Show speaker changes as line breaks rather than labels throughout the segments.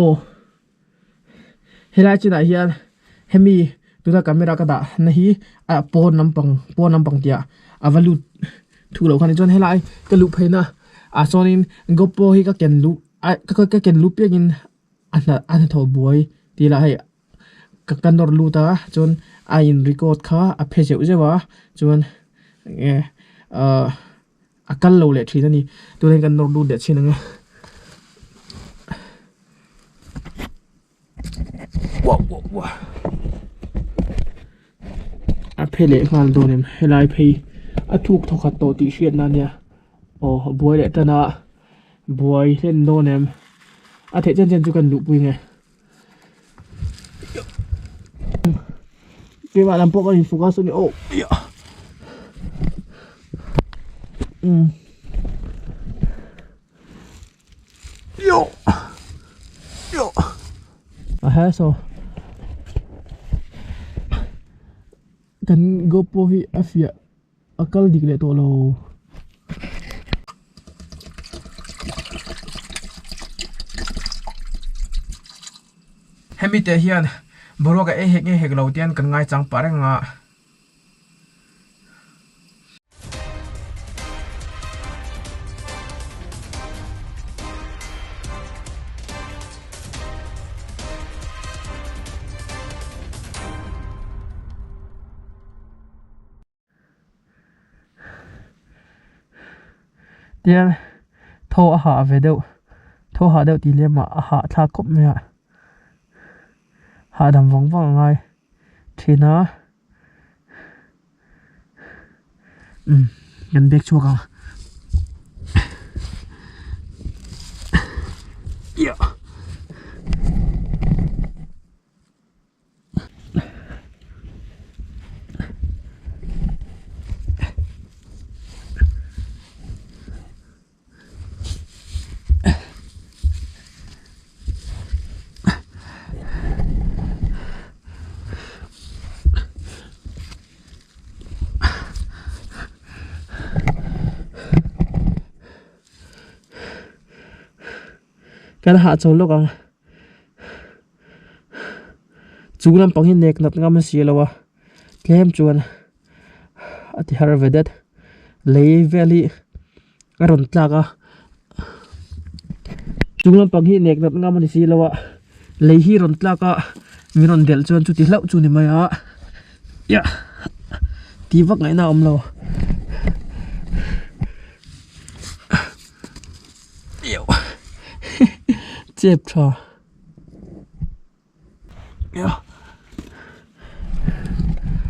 Aw helai chinah hian hemi tuna camera ka dah na hi a pawn lampang pawn lampang tih ah a va lut thu loh kha ni chuan helai ka luh phei na ah chuanin gopro hi ka ken luh a ka ken luh piangin a hna a hnathawh buai tih lah hei ka ka nawr lut a chuan a in record kha a phe zeuh zeuh a chuan enge ahh a kal lo leh thin a ni tunah hian kan nawr lut leh chhin ang e uah uah uah a phe leh nghal dawn em helai phei a thuk thawkhat tawh tih hriat na ania aw a buai leh tan a buai hlen dawn em a theih chen chen chu kan luhpui nge. Keimah lam pawh kan in focus a ni oh um yo yo a he saw kan gopro hi a fiah a kal dik leh tawh lo. Hemi te hian boruak a ei hek nge hek lo tian kan ngaichang pah reng a. Tiang thaw a hah ve deuh thaw hah deuh tih lem ah a hah thlak khawp mai a hahdam vang vang a ngai thin a umm kan bag chhuak ang Kan hahchawl lawk ang. Chung lampang hi nek nat ngam si lo a tlem chuan a ti har ve det lei vel hi a rawn tlak a chung lampang hi nek nat ngam a ni si lo a lei hi rawn tlak a min rawn delh chuan chuti hlauh chu ni mai a yah tih vak ngaihna a awm lo. Chep tha.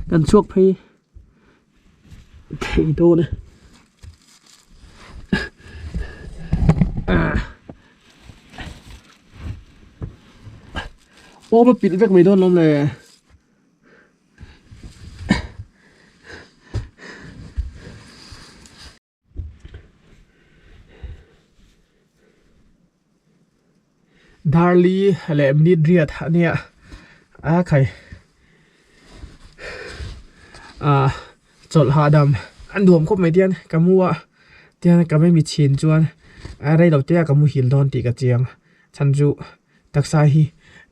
Kan chhuak phei thei dawn e. Awm a pilh vek mai dawn lawm le. Darli leh minute riat a nia a khai ah chawlh hahdam a nuam khawp mai tian ka mu a tian ka mei mi chhin chuan a rei lo te a ka muhil dawn tih ka chiang chhan chu taksa hi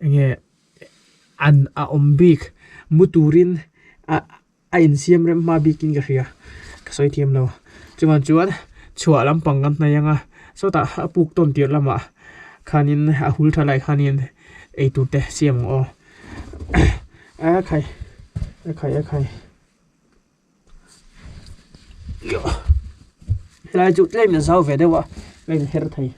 enge an a awm bik mu turin a. A insiam rem hma bikin ka hria ka sawi thiam lo chuan chuan chhuah lampang kan hnaih ang a sawtah a puk tawn tirh lamah khanin a hul tha lai khanin eitur te siam ang aw a khai a khai a khai helai chu tlem in zau ve deuh a ka inher thei.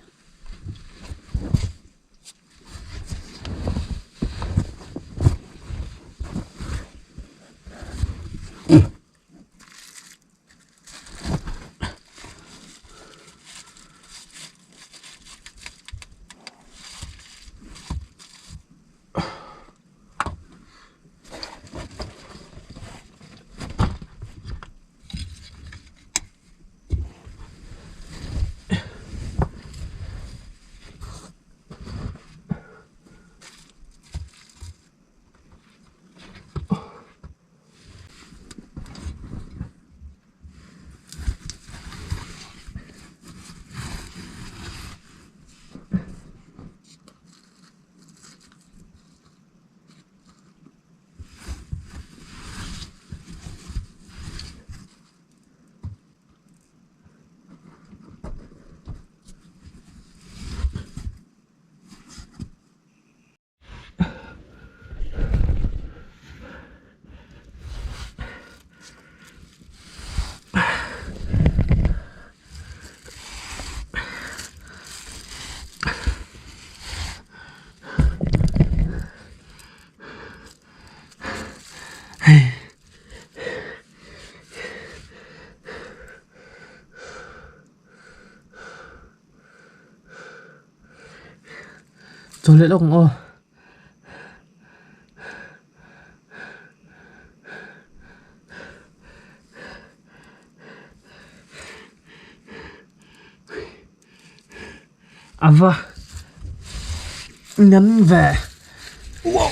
Chaw leh lawk ang aw. A va ngam ve wow.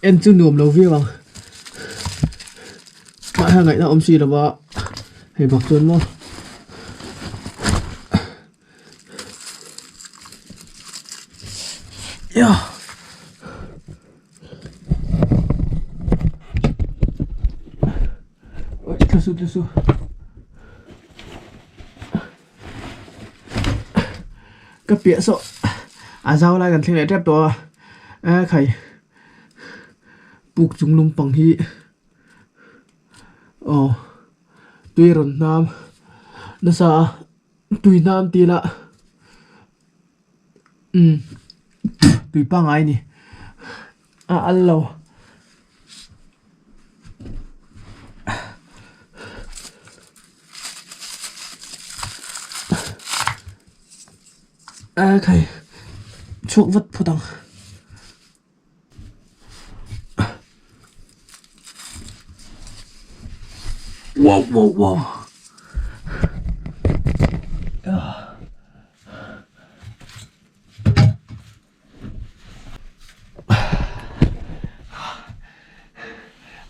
En chu nuam lo viau ang mahse ngaihna awm si lo va hei bak chuan maw. Ka piah saw a zau lai kan thleng leh tep tawh a e khai puk chung lung pang hi aw tui rawn hnam nasa a tui hnam tih lah umm tui pangngai a ni a al lo. A khai chhuak vat phawt ang. Wow wow wow.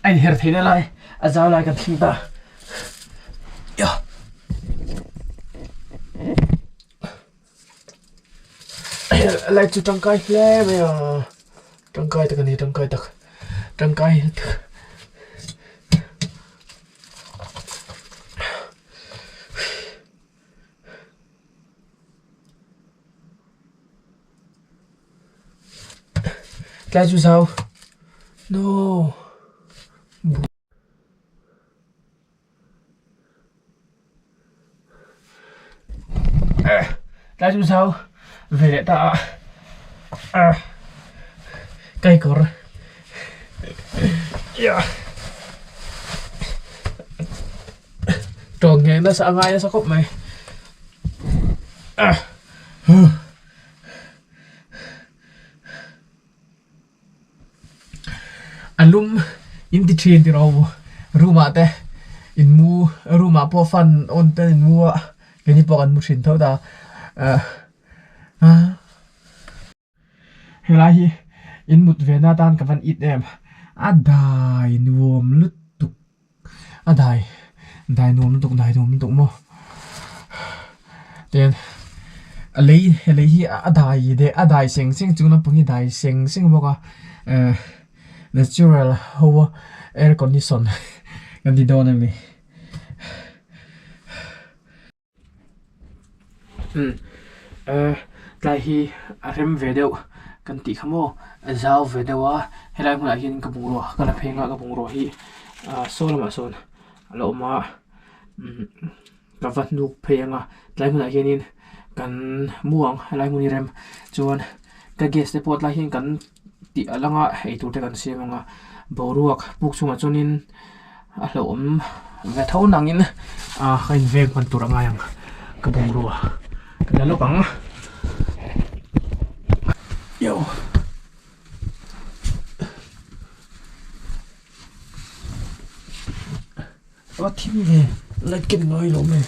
A inher theihna lai a zau lai kan thleng ta. Light chu tangkai hle mai a tangkai tak a ni tangkai tak tangkai tak. Tlai chu zau no. Tlai chu zau ve leh ta a kai kawr tawng nge nasa a ngai nasa khawp mai. A lum in ti thin tih rawh u room ah te in mu room ah pawh fan on te in mu a keini pawh kan mu thin tho ta ah helai hi in mut ve na atan ka van it em a dai nuam lutuk a dai dai nuam lutuk dai nuam lutuk maw tin a lei he lei hi a dai deh a dai seng seng chung lampang hi dai seng seng bawk a eh natural ho air condition kan ti dawn a ni. Umm eh tlai hi a rem ve deuh kan tih kha maw a zau ve deuh a helai hmunah hian ka bungrua ka la pheng a ka bungrua hi ah saw lamah sawn a la awm a umm ka va hnuk phei ang a tlai hmunah hianin kan mu ang helai hmun hi rem chuan ka gas te pawh tlai hian kan tih a lang a eitur te kan siam ang a boruak puk chungah chuanin a hlauhawm ve tho nangin ah ka inveng hman tur a ngai ang ka bungrua ka la lawk ang yo a thim ve light ken ngai lo mai.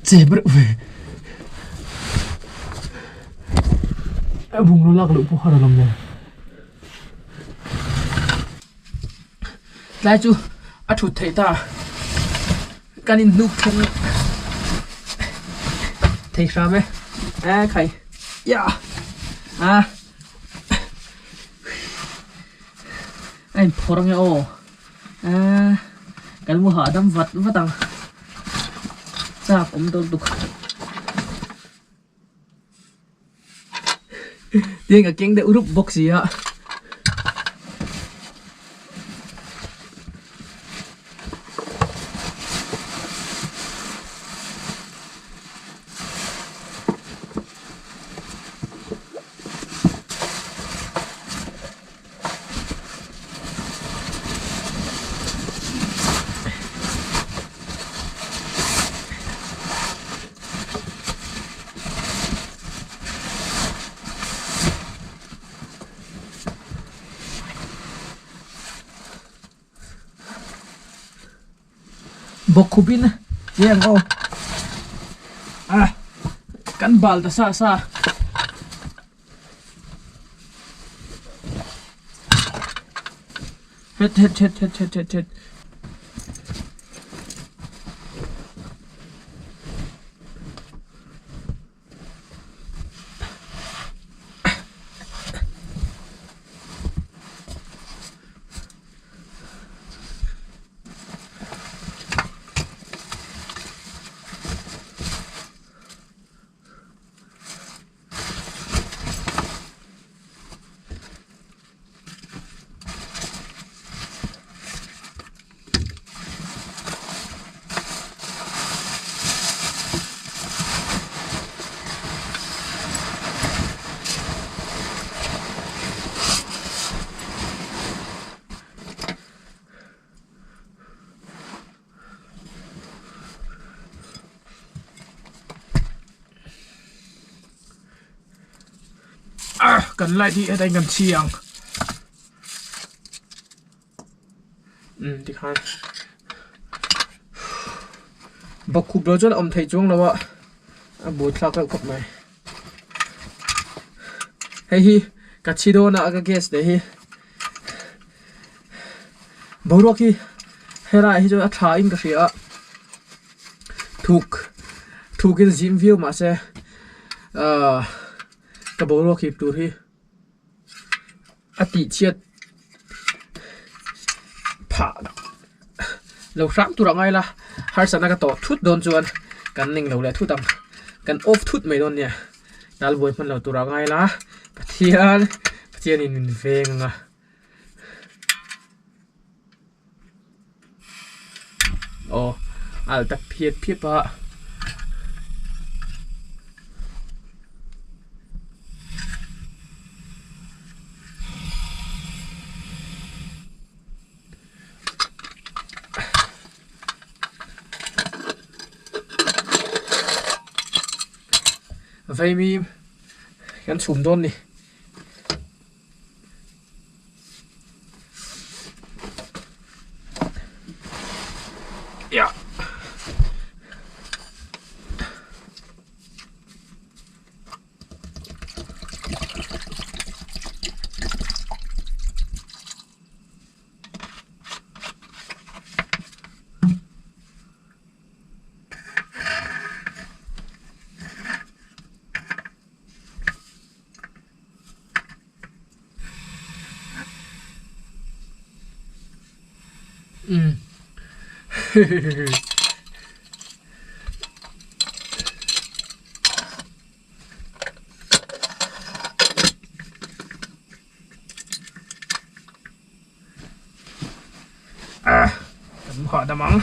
Chep reuh ve. A bungraw lak loh pawh har a lawm nen. Tlai chu a thut theih ta kan in hnuk thleng thei hram e a khai ya a a in phawrh ange aw a kan mu hahdam vat vat ang chak awm dawn tuk. Tiang ka keng deuh rup bawk si a. Bawkkhup in chiang aw ah kan bal ta sa sa. Het het het het het het het. Kan light hi hetah hian kan chhi ang umm tikhan bawkkhup lo chuan a awm theih chuang lo a a buaithlak deuh khawp mai hei hi ka chhi dawn a ka gas te hi boruak hi helaiah hi chuan a tha in ka hria a thuk thuk in zim viau mahse ahh ka boruak hip tur hi a tih chhiat phah lo hram tur a ngai la harsatna ka tawh thut dawn chuan kan ning lo leh thut ang kan off thut mai dawn nia talbuai hman lo tur a ngai la Pathian Pathianin min veng ang a. Aw alh tak phiat phiap a. Vaimim kan chhum dawn ni. Yeah. Umm ah kan hahdam ang.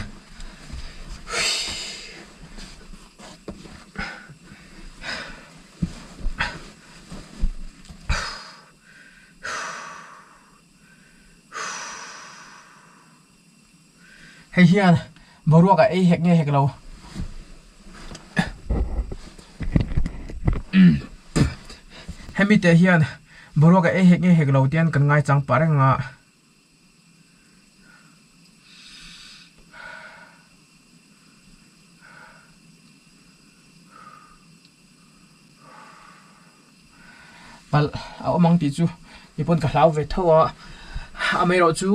Hei hian boruak a ei hek nge hek lo. Hemi te hian boruak a ei hek nge hek lo tian kan ngaichang pah reng a. Palh a awm ang tih chu mi pawn ka hlau ve tho a, amaherawhchu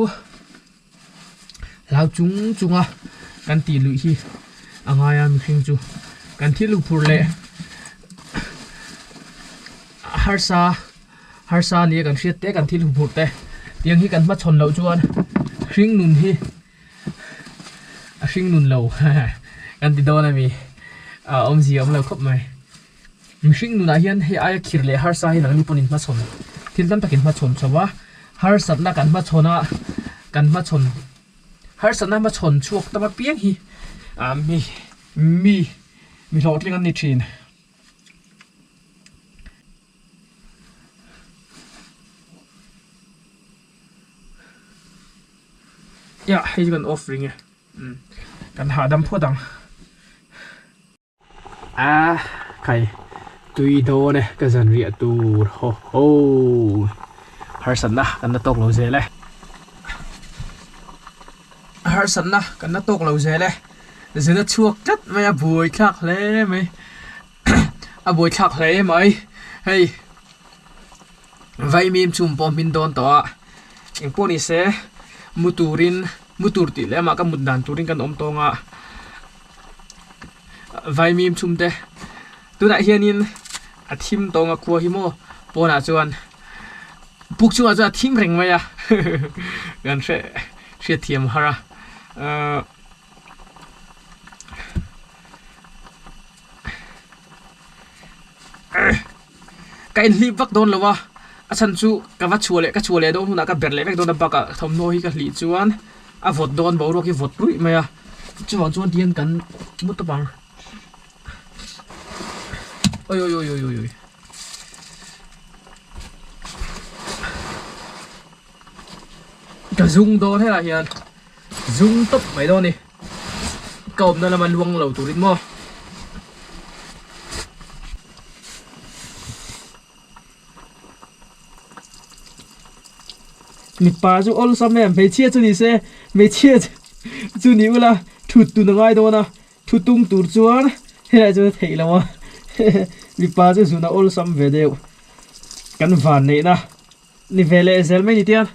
hlau chung chunga kan tih luih hi a ngai a mihring chu kan thil luhphurh leh harsa harsa nia kan hriat te kan thil huphurh te tiang hi kan hmachhawn loh chuan hring nun hi a hring nun lo kan ti dawn a mi a awmzia awm lo khawp mai. Mihring nunah hian hei aia khir leh harsa hi nangni pawhin hmachhawn thil tam takin hmachhawn chho a, harsatna kan hmachhawn a, kan hmachhawn harsatna hmachhawn chhuak tam apiang hi ah mi mi mi hlawhtling an ni thin. Yah hei chu kan off ring e umm kan hahdam phawt ang. A khai tui dawn e ka zan riah tur ho ho harsatna kan la tawk lo zel e harsatna kan la tawk lo zel e zin a chhuak tlat mai a buai thlak hle mai a buai thlak hle mai hei vaimim chhum pawh hmin dawn tawh a engpawh ni se mu turin mu tur tih leh amah ka mut dan turin kan awm tawng a. Vaimim chhum te tunah hianin a thim tawng a khua hi maw pawnah chuan puk chungah chuan a thim reng mai a kan hre hriatthiam har a ahh ka inhlip vak dawn lo a a chhan chu ka va chhuah leh ka chhuah leh dawn hunah ka ber leh vek dawn a bakah thawmhnaw hi ka hlih chuan. A vawt dawn boruak hi vawt ruih mai a chuvang chuan tihian kan mu tawp ang oi oi oi oi oi oi ka zung dawn helaiah hian zung tawp mai dawn a ni ka awmna lama luang lo turin maw. Mipa chu awlsam em hmeichhia chu ni se hmeichhia chu ni ula thut tun a ngai dawn a thu tung tur chuan helai chuan a theih loh a mipa chu zun a awlsam ve deuh kan van neihna ni ve leh zel mai ni tiang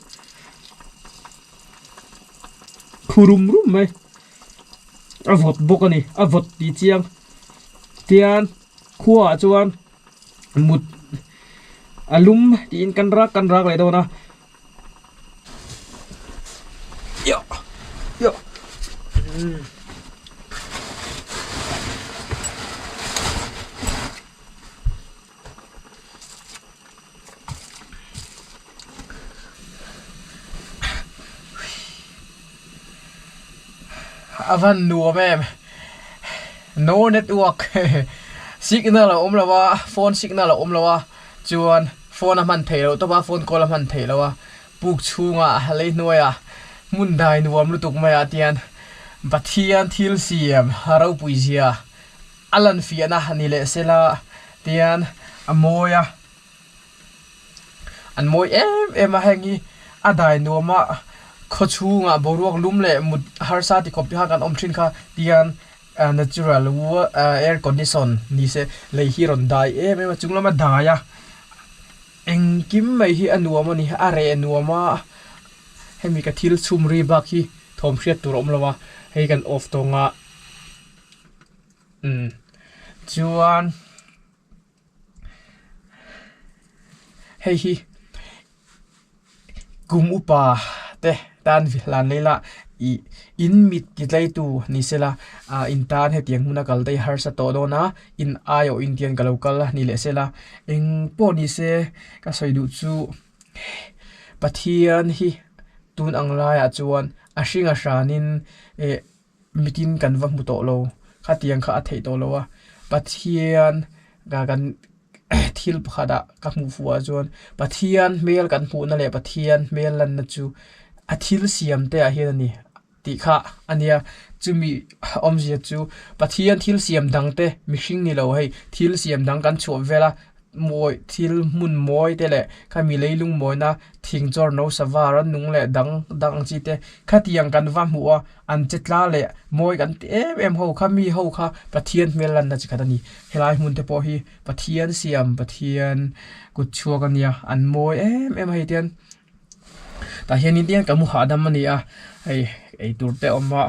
khu rum rum mai a vawt bawk a ni a vawt tih chiang tian khuaah chuan. Mut a lum tiin kan rak kan rak leh dawn a Yoh yoh A van nuam em no network signal a awm lo a phone signal a awm lo a chuan phone a hman theih loh tawp a phone call a hman theih loh a puk chhungah lei hnuaiah hmun dai nuam lutuk maiah tian Pathian thil siam ropui zia a lan fiahna ni leh sela tian a mawi a. An mawi em em a heng hi a dai nuam a khaw chhungah boruak lum leh mut harsa ti khawp te kha kan awm thin kha tihian natural air condition ni se lei hi rawn dai em em a chung lama dai a engkim mai hi a nuam a ni a reh nuam a hemi ka thil chhum ri bak hi thawm hriat tur a awm lo a hei kan off tawng a umm chuan. Hei hi kum upa te tan hlan leh ila ih in mit ti tlai tu ni sela ah in tan hetiang hmuna kal te hi harsa tawh dawn a in aiawh in tian ka lo kal a ni leh sela eng pawh ni se ka sawi duh chu Pathian hi tun ang laiah chuan a hring a hranin eh. Mitin kan va hmu tawh lo, khatiang kha a theih tawh lo a, Pathian ka kan thil pakhat ah ka hmuh fuh ah chuan Pathian hmel kan hmuhna leh Pathian hmel lanna chu a thil siam te ah hian a ni tih kha a nia, chumi awmzia chu Pathian thil siam dang te mihring ni lo hei thil siam dang kan chhuah vel a. mawi thil hmun mawi te leh khami leilung mawina thing chawr no sava rannung leh dang dang ang chi te khatiang kan va hmuh a an che tla leh mawi kan ti em em ho kha mi ho kha Pathian hmel lanna chi khat a ni helai hmun te pawh hi Pathian siam Pathian kut chhuak a nia an mawi em em a hei tian tah hianin tian ka mu hahdam a ni a hei eitur te a awm a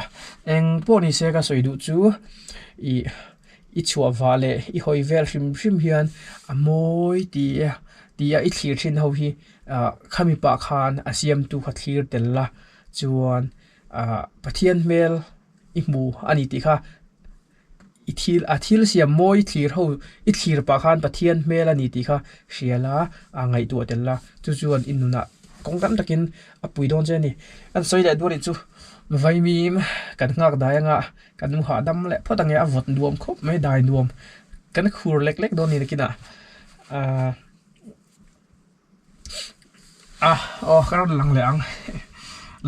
eng pawh ni se ka sawi duh chu ih i chhuah vah leh i hawi vel hrim hrim hian a mawi ti a ti a i thlir thin ho hi ah khami pah khan a siamtu kha thlir tel la chuan ah Pathian hmel i hmu a ni tih kha i thil a thil siam mawi thlir ho i thlir pah khan Pathian hmel a ni tih kha hria la a ngaihtuah tel la chu chuan i nunah kawng tam takin a pui dawn che a ni an sawi leh duat nih chu vaimim kan nghak dai anga kan nu hahdam leh phawt ang e a vawt nuam khawp mai dai nuam kan khur lek lek dawn a ni nakinah ahh ah aw ka rawn lang leh ang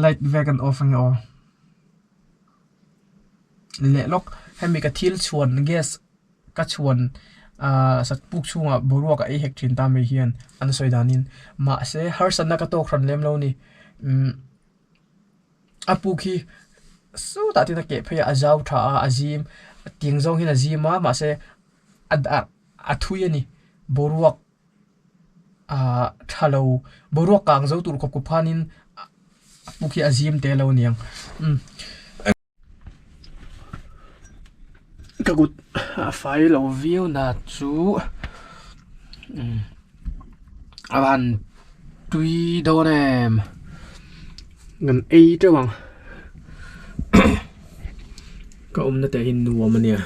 light vel kan off ang e aw. Leh lawk hemi ka thil chhuan gas ka chhuan ahh sat puk chhungah boruak a ei hek thin ta mai hian an sawi danin mahse harsatna ka tawk hran lem lo a ni umm a puk hi sawtah te hian a keh phei a a zau tha a a zim tiang zawng hian a zim a mahse a a thui a ni boruak ahh tha lo boruak kang zo tur khawp khawp khanin a puk hi a zim te lo aniang umm ka kut a fai lo viau na chu umm a van tui dawn em kan ei teuh ang ka awmna te hi nuam ania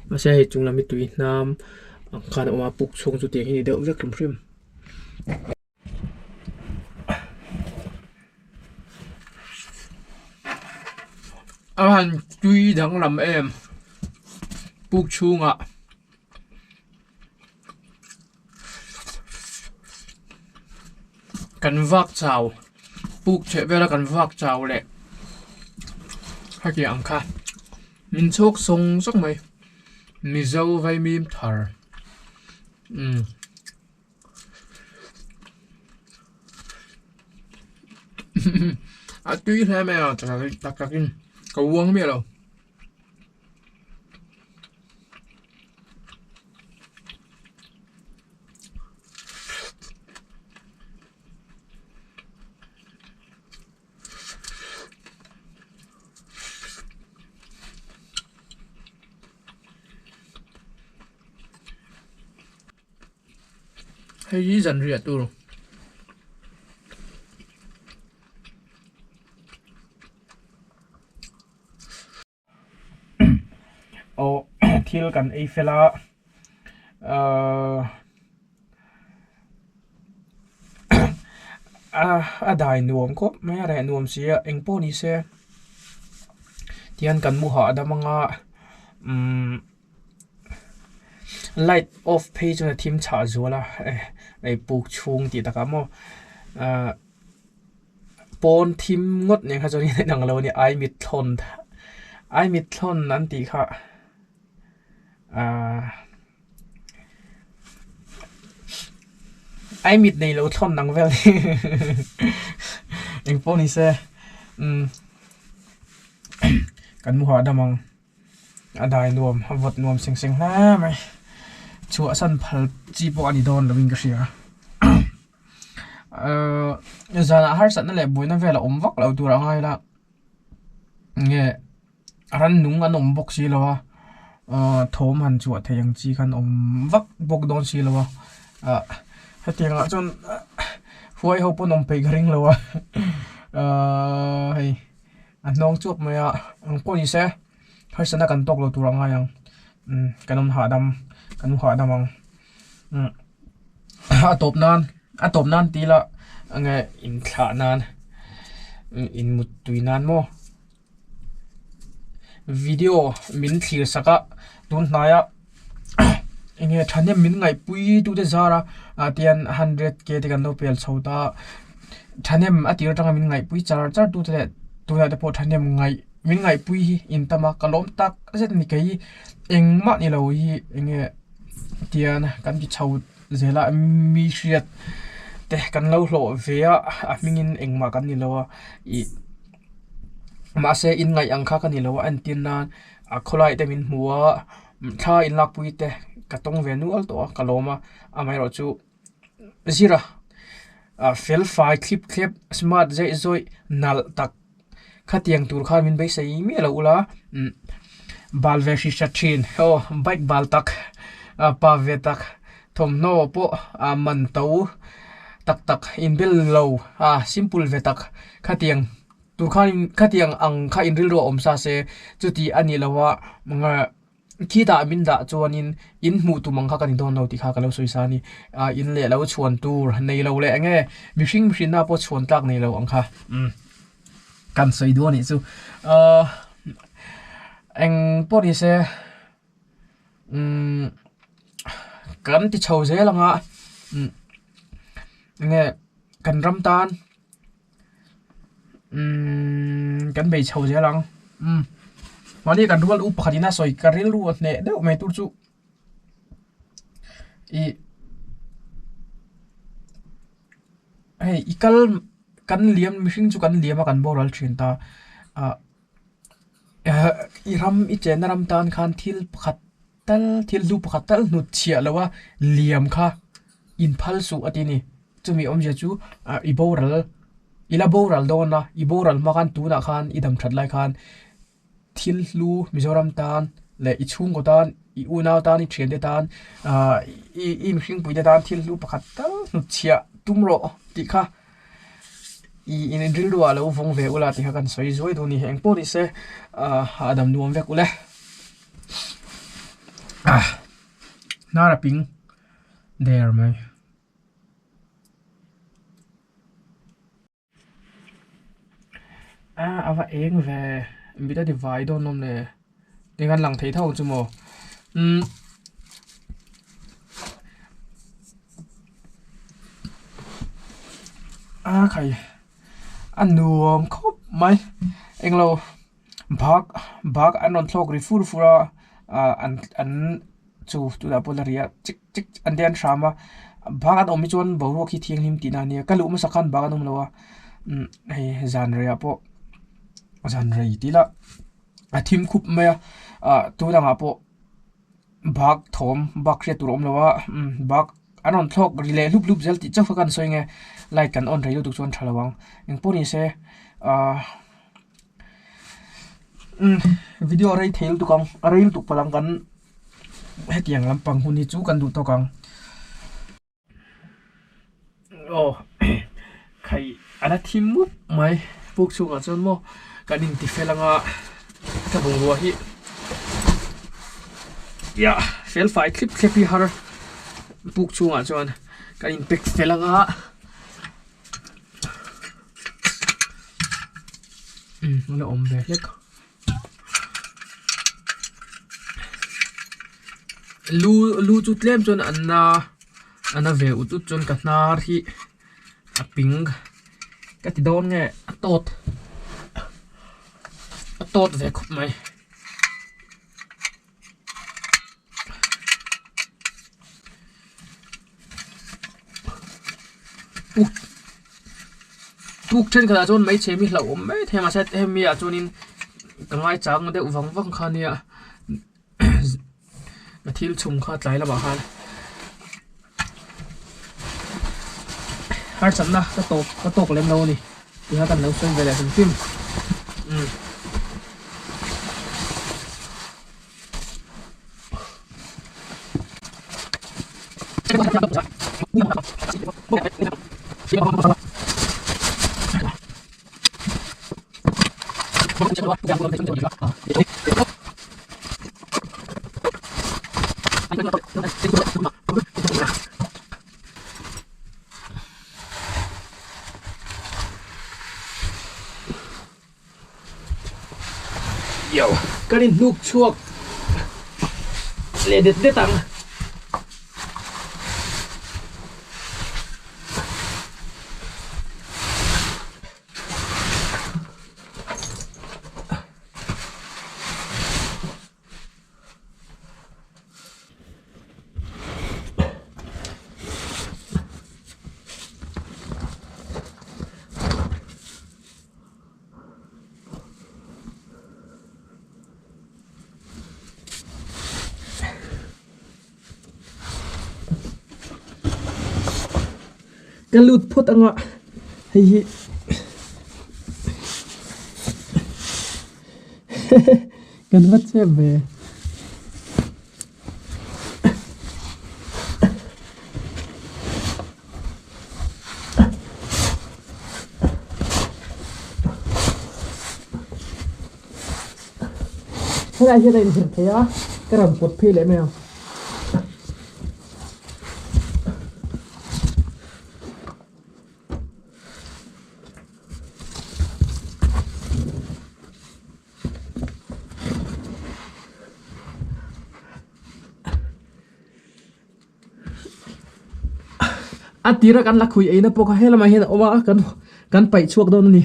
mahse hei chung lam hi tui hnam ang khan a awm a puk chhung chu tiang hi a ni deuh vek hrim hrim. A han tui danglam em puk chhungah kan vak chau puk chheh vela kan vak chau leh hetiang ang kha min chhawk sawng sawng mai Mizo vaimim thar umm. A tui hle mai a tak tak in ka uang miah lo. Hei hi zanriah tur aw thil kan ei fel a ahh a dai nuam khawp mai a reh nuam si a engpawh ni se tihian kan mu hahdam anga umm. Light off phei chuan a thim chhah zual a ei puk chhung tih takah maw ahh pawn thim ngawt nen kha chuan in ang lo a ni ai mit thlawn ai mit thlawn an tih kha ahh ai mit nei lo thlawn ang vel engpawh ni se umm kan mu hahdam ang. A dai nuam a vawt nuam seng seng hle mai chhuahsan phal chi pawh a ni dawn lovin ka hria ahh zanah harsatna leh buaina vel a awm vak lo tur a ngai la nge rannung an awm bawk si lo a ahh thawm han chhuah thei ang chi khan awm vak bawk dawn si lo a ah hetiang ah chuan huai ho pawn awm peih ka ring lo a ahh hei. A hnawng chuak mai a ang pawh ni se harsatna kan tawk lo tur a ngai ang umm kan awm hahdam kan awm hahdam ang umm a tawp nan a tawp nan ti ila enge inthlah nan inmut tui nan maw video min thlir sak a tun hnaia enge thahnem min ngaihpui tute zar a ah tian hundred k te kan lo pel chho ta thahnem a tir atanga min ngaihpui char char tute leh tunah te pawh thahnem ngaih min ngaihpui hi in tam a ka lawm tak zet a ni kei engmah ni lo hi enge tian kan ti chho. zel a mi hriat te kan lo hlawh ve a a hmingin engmah kan ni lo a ih mahse in ngaih ang kha ka ni lo a entir nan a khawlai te min hmu a thla inlakpui te ka tawng ve nual tawh a ka lawm a amaherawhchu zira ah fel fai thlip thlep smart zeih zawih nalh tak khatiang tur khan min beisei miah lo ula umm bal ve hri hrat thin aw bike bal tak ah pa ve tak thawmhnaw pawh ah man to tak tak inbel lo ah simple ve tak khatiang tur khan khatiang ang kha in rilru a awm sa se chuti a nih loh a. Khi dah min dah chuanin in hmuh tum ang kha ka ni dawn lo tih kha ka lo sawi sa a ni. Ah in leh lo chhuan tur nei lo leh enge mihring mihrinna pawh chhuan tlak nei lo ang kha umm kan sawi duh a nih chu. Ah eng pawh ni se umm kan ti chho zel ang a umm enge kan ram tan. Umm kan bei chho zel ang umm mahni kan rual u pakhat in a sawi ka rilru a hneh deuh mai tur chu ih hei i kal kan liam mihring chu kan liam a kan boral thin ta ah i ram i chenna ram tan khan thil pakhat tal thil hlu pakhat tal hnut chhiah lo a liam kha inphal suh a ti a ni chumi awmzia chu ah i boral i la boral dawn a i boral hma khan tunah khan i dam that lai khan thil hlu Mizoram tan leh i chhungkaw tan i unau tan i thiante tan ah i i mihringpui te tan thil hlu pakhat tal hnut chhiah tum rawh tih kha i in rilru ah lo vawng ve ula tih kha kan sawi zuai dawn a ni engpawh ni se ah hahdam nuam vek ule. Hnar a ping der mai. A a va eng ve mit a ti vai dawn awm le eng an lang thei tho ang chu maw umm. A khai a nuam khawp mai englo. Bak bak an rawn thlawk ri fur fur a ah an an chu tunah pawh la ri a chik chik an te an hram a bak an awm hi chuan boruak hi thianghlim tihna a nia ka luh hmasa khan bak an awm lo a umm hei zan reiah pawh zan rei tih ila a thim khup mai a ah tunangah pawh bak thawm bak hriat tur a awm lo a umm bak an rawn thlawk ri leh hlup hlup zel tih chauh kha ka han sawi ang e light kan on rei lutuk chuan tha lo ang engpawh ni se ah. Umm video a rei thei lutuk ang a rei lutuk palh ang kan hetiang lampang hun hi chu kan duh tawk ang aw khai a la thim mup mai puk chhungah chuan maw kan inti fel anga ka bungrua hi yah fel fai thlip thlep hi har puk chhungah chuan kan in pack fel anga. Umm a la awm ve hlek lu lu chu tlem chuan an na a na ve ut ut chuan ka hnar hi a ping ka ti dawn nge a tawt a tawt ve khawp mai. Tuk tuk thenkhatah chuan hmeichhe mi hlauhawm mai thei a mahse hemi ah chuanin ka ngaichang deuh vang vang kha ania ka thil chhum kha tlai lamah khan harsatna ka tawk ka tawk lem lo a ni tih kha kan lo sawi ve leh hrim hrim umm. Yo, kan in hnuk chhuak leh det det ang. Ka lut phawt anga hei hi kan va chep ve. Helai hian a inherh thei a, ka rawn pawt phei leh mai ang. A tira kan la khui eina pawh kha helamah hian a awm a kan kan paih chhuak dawn a ni.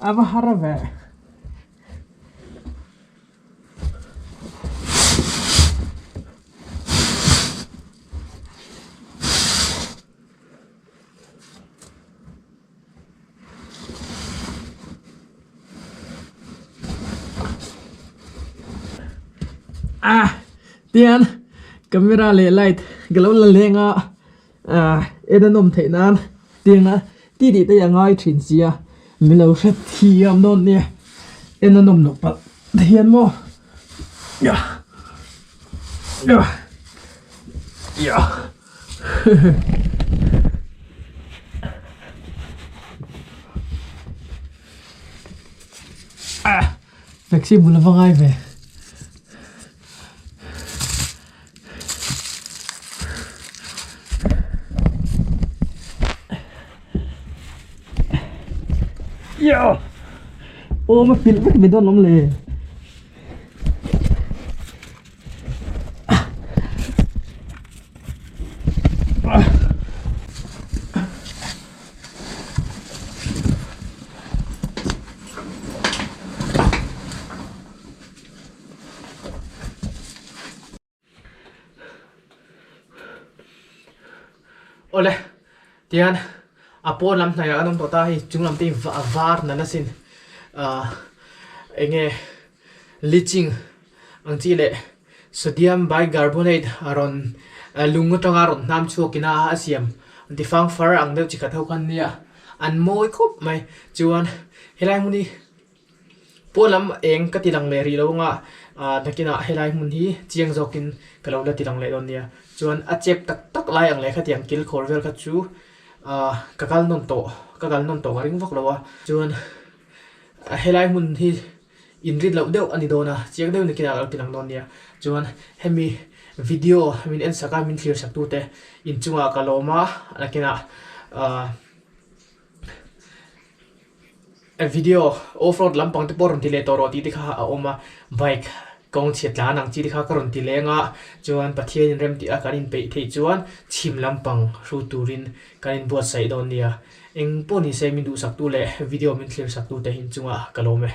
A va har ve. Ah tian camera leh light ka lo la leng a ah en a nawm theih nan tiang a ti tih te hi a ngai thin sia min lo hre thiam dawn nia en a nawm loh palh te hian maw yah yah yah. Ah taxi bul a va ngai ve. Yo! Awm a pilh vek mai dawn lawm le. Awle tihian a pawn lam hnaihah an awm tawh ta hei chung lam te hi a var nalh asin ahh eng nge leaching ang chi leh sodium bicarbonate a rawn lung atanga rawn hnam chhuak ina a siam an ti fang far ang deuh chi khat ho kha an nia an mawi khawp mai chuan helai hmun hi pawn lam eng ka ti lang leh rih lo anga ah nakinah helai hmun hi chiang zawkin ka lo la ti lang leh dawn nia chuan a chep tak tak lai ang leh khatiang kil khawr vel kha chu ah ka kal nawn tawh ka kal nawn tawh ka ring vak lo a chuan helai hmun hi. Inrit loh deuh a ni dawn a, chiang deuh nakinah ka lo ti lang dawn nia. Chuan hemi video min en sak a, min thlir sak tute inchungah ka lawm a, nakinah ahh video off road lampang te pawh rawn ti leh tawh rawh tih te kha a awm a, bike kawng chhiat tlan ang chi te kha ka rawn ti leng a, chuan Pathian in rem tih a kan inpeih theih chuan chhim lampang hru turin kan inbuatsaih dawn nia. Eng pawh ni se min duhsaktu leh video min thlir saktute inchungah ka lawm e.